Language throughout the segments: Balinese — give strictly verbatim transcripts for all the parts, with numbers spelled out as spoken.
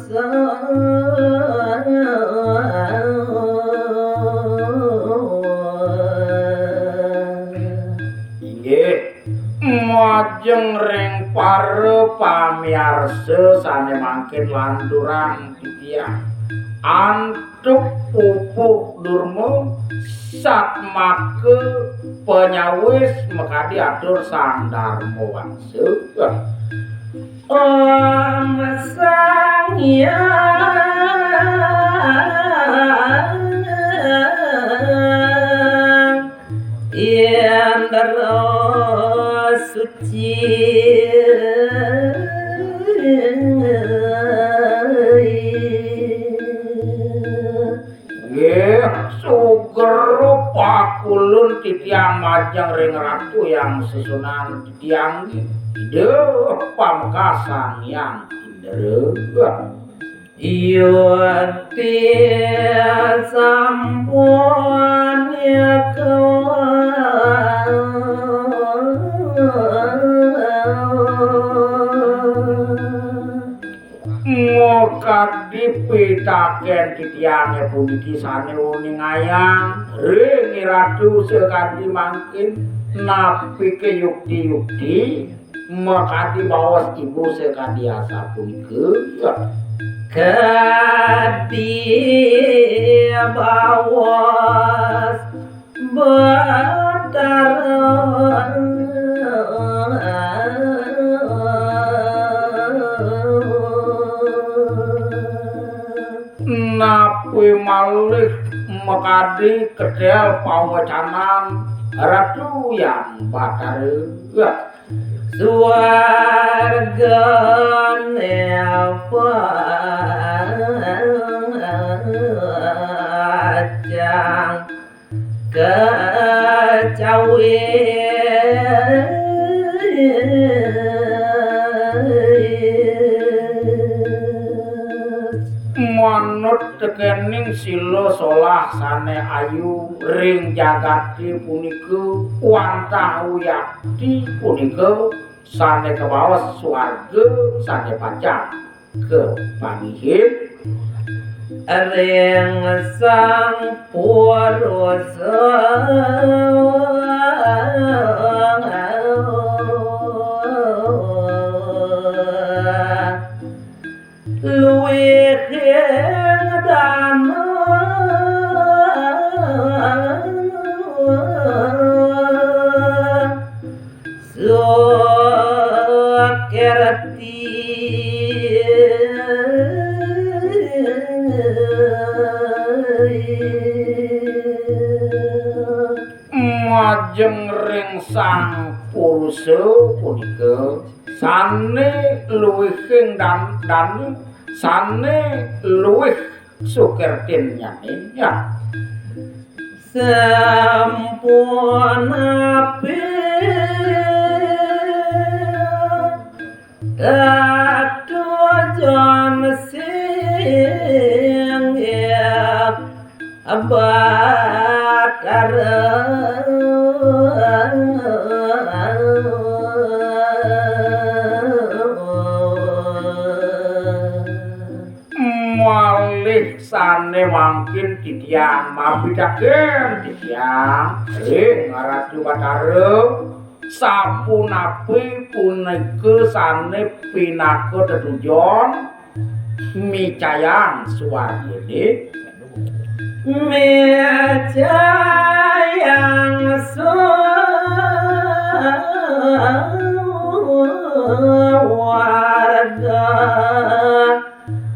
Inggih, majeng ring para pamiarsa sane mangkin lanturang titiang. Antuk pupuh durma satmaka panyawis makadi atur Sang Darma Wangsa. Om Sang Hyang Indra Suci. Nggih, sugra pakulun titiang majeng ring Ratu Hyang Sesuunan titiang nggih. Ida pamekasang Hyang Indra. Yukti sampun Makadi pitaken titiange puniki sane uningayang ring Ratu sakadi mangkin, napike yukti-yukti makadi baos ibu sakadi asapunika. Kadi baos Batara. Napi malih makadi ketel pawecanan Ratu Hyang Batara? Suargane pacang kecawi. Manut tekening sila solah sane ayu ring jagate punika, wantah wiakti punika sane kabaos suarga sane pacang kapangihin ring Sang Purusa. Luihing dana Sukerti. Majeng ring Sang Purusa punika sane luihing dan-, dana, sane luih sukertinnyané, ya. Sampunapi tatujon singgih Batara. Malih sané mangkin titiang mapitaken titiang ring Ratu Batara, sapunapi punika sané pinaka tetujon micayang suargané? Micayang suarga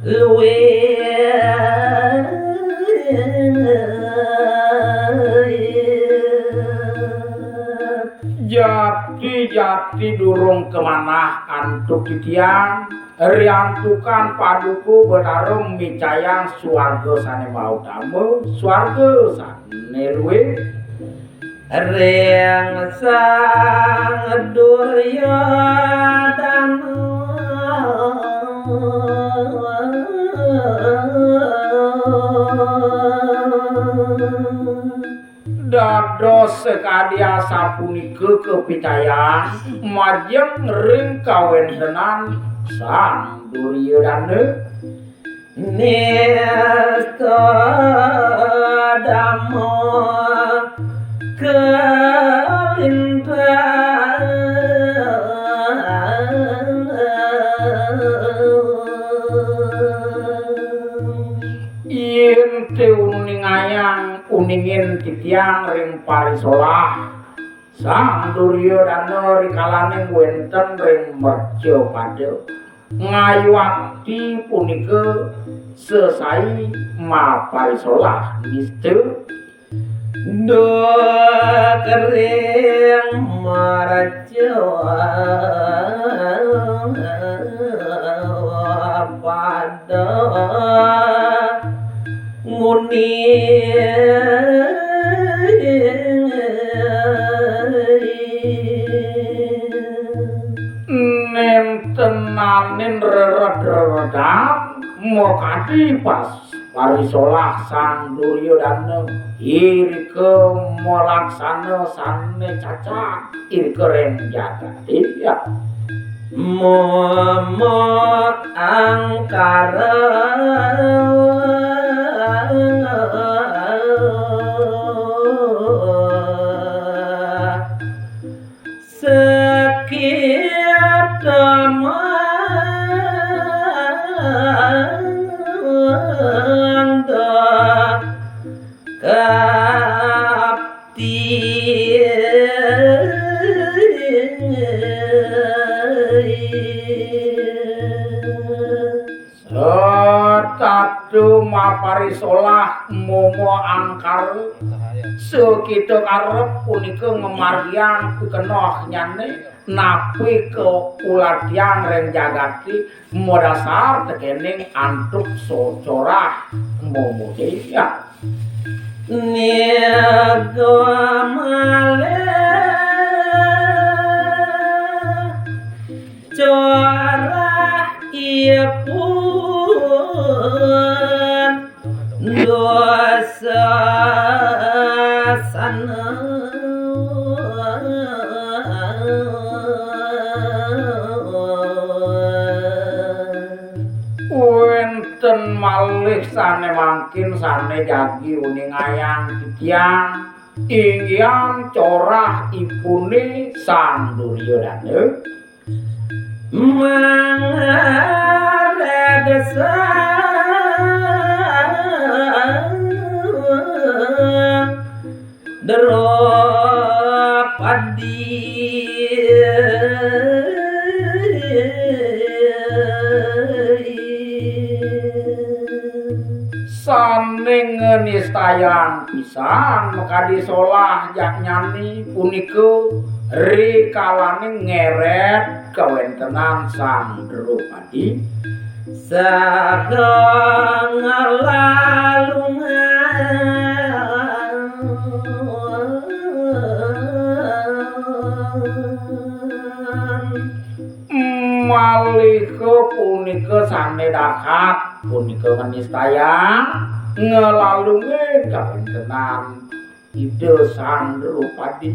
luih. Jati-jati durung kamanah antuk titiang, riantukan Paduka Betara micayang suarga sané mautama, suarga sané luih. Ring Sang Duryodana. Dados sakadi asapunika kapicayang majeng ring kawéntenan Sang Duryodana. Nista dama kalintang. Yén té uningayang uningin titiang ring parisolah Sang Duryodana rikalaning wénten ring mercapada, ngayuakti punika sesai maparisolah nista. Duh kering mercapada nguni. Nénten naenin rered-reredan makadi pas parisolah Sang Duryodana, irika malaksana sané cacat, irika ring jagat. Iya. Mama angkara sekita manda kapti. Setata maparisolah mama angkara, sakita karep punika ngamargiang pikenohnyané, napi kaulatiang ring jagaté, madasar tekéning antuk socorah mama. Niga malih corah ipun dosa sana. Wénten malih sané mangkin sané jagi uningayang titiang, inggihan corah ipuné Sang Duryodana. Mangada Sang Drupadi. Sané nganistayang pisan makadi solah jaknyané punika rikalaning ngeret kawéntenan Sang Drupadi. Saha ngalalungan. Malih punika sané dahat punika nganistayang ngalalungin kawéntenan Ida Sang Drupadi.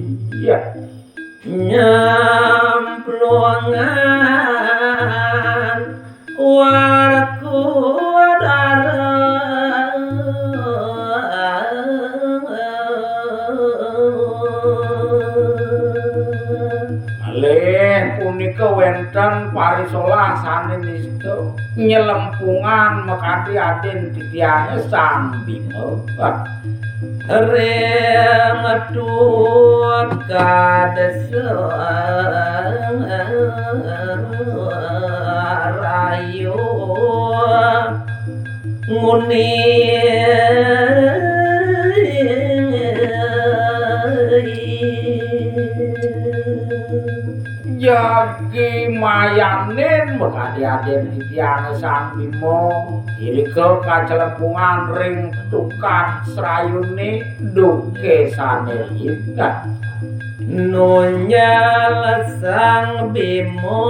Nyemplungan Warkudara. Malih punika wénten parisolah sané nista nyelempungan makadi adin titiangé Sang Bima. Ring tukad rayu nguni. Jagi mayanin makadi adin titiang Sang Bima, irika kacelempungan ring tukad srayuné duké sané inggih. Nunjal Sang Bima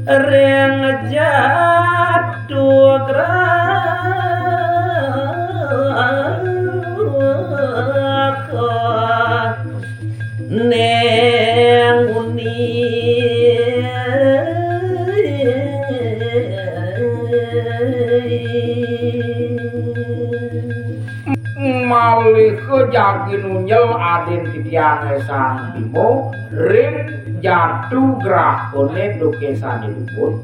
ring jatuh graka ning Kalih jagi nunjel adin titiang Sang Bima ring jatu grahane duke sane luput.